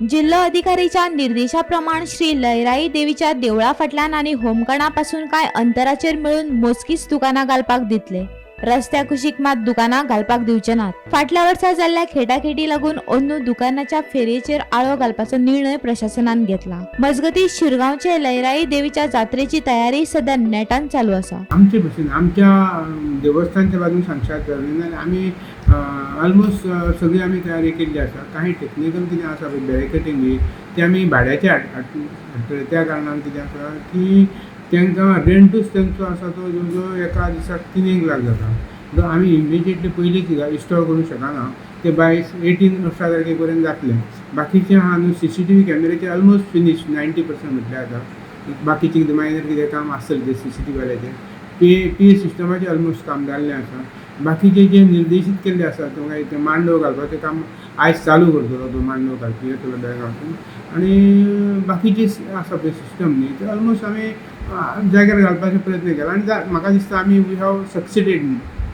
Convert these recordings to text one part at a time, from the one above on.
जिल्लो अधिकारीच्या निर्देशा प्रमाण श्री लयराई देवीच्या देवळा फाटल्यान आनी होमकणा पासून कांय अंतराचेर मेळून मोजकीच दुकानां घालपाक दितले. रस्त्या कुशीक मात दुकानां घालपाक दिवचे नात. फाटल्या वर्सा जाल्ल्या खेटाखेटी लागून अंदू दुकानाच्या फेरयेचेर आळो घालपाचो निर्णय प्रशासनान घेतला. मजगती, शिरगांवचे लयराई देवीच्या जात्रेची तयारी सध्या नेटान चालू आसा. आमचे भशेन आमच्या देवस्थानच्या बाजून सांगशात जाल्यार आमी ऑलमोस्ट सगळी आमी तयारी केल्ली आसा. काही टेक्निकल कितें आसा पळय, बॅरिकेटींग बी, ते आमी भाड्याचे हाडटले. त्या कारणान कितें आसा की तांकां रेंटूच तेंचो आसा तो जवळ जवळ एका दिसाक 3 एक लाख जाता. म्हणटकच आमी इमिजिएटली पयलींच इन्स्टॉल करूंक शकना. ते बाय 18, 18 तारखे पर्यंत जातलें. बाकीचें आहा न्हू, सीसीटीव्ही कॅमेराचे ऑलमोस्ट फिनीश, 90% म्हटल्यार जाता. बाकीचें कितें मायनर कितें काम आसतलें तें सीसीटीव्हीवाल्याचें. पीए सिस्टमाचें ऑलमोस्ट काम जाल्लें आसा. बाकीचे जे निर्देशीत केल्ले आसा ते मागीर ते मांडव घालपाचें काम आयज चालू करतलो. तो मांडव घालपी येतलो बेळगांवसून आनी बाकीचे आसा पळय सिस्टम न्ही, ते ऑलमोस्ट आमी जाग्यार घालपाचो प्रयत्न केला आनी म्हाका दिसता आमी we have succeeded.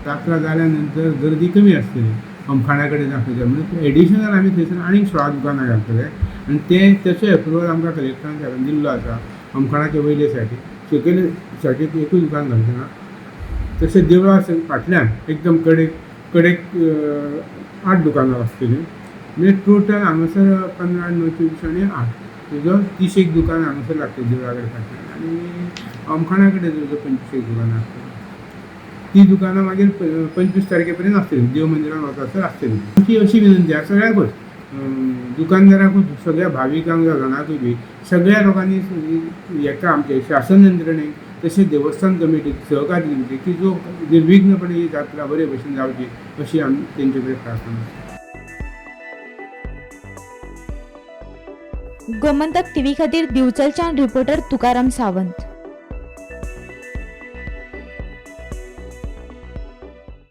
जात्रा जाल्या नंतर गर्दी कमी आसतली होमखाणा कडेन दाखयता, म्हणून एडिशनल आमी थंयसर आनीक 16 दुकानां घालतले आनी ते तेचो एप्रुवल आमकां कलेक्टरान साहेबान दिल्लो आसा. होमखाणाचे वयले सायडीक, सकयले सायडीक एकूय दुकान घालचे ना. तशें देवळा फाटल्यान एकदम कडेक कडेक आठ दुकानां आसतलीं. म्हणजे टोटल हांगासर 15, 9, 24 आनी 8, तुजो 30 एक दुकानां हांगासर लागतलीं देवळा कडेन फाटल्यान आनी होमखाणा कडेन जवळ जवळ 25 एक दुकानां आसतलीं. ती दुकानां मागीर 25 तारखे पर्यंत आसतली, देव मंदिरान वतासर आसतली. आमची अशी विनंती आसा सगळ्यांकूच, दुकानदारांकूच, सगळ्या भाविकांक जाणाकूय बी, सगळ्या लोकांनी हेका आमचे शासन यंत्रणेक तशेंच देवस्थान कमिटीक सहकार्य दिवचें की जो निर्विघ्नपणे ही जात्रा बरे भशेन जावची अशी आमी तेंचे कडेन प्रार्थना आसा. गोमंतक टीव्ही खातीर दिवचलच्यान रिपोर्टर तुकाराम सावंत.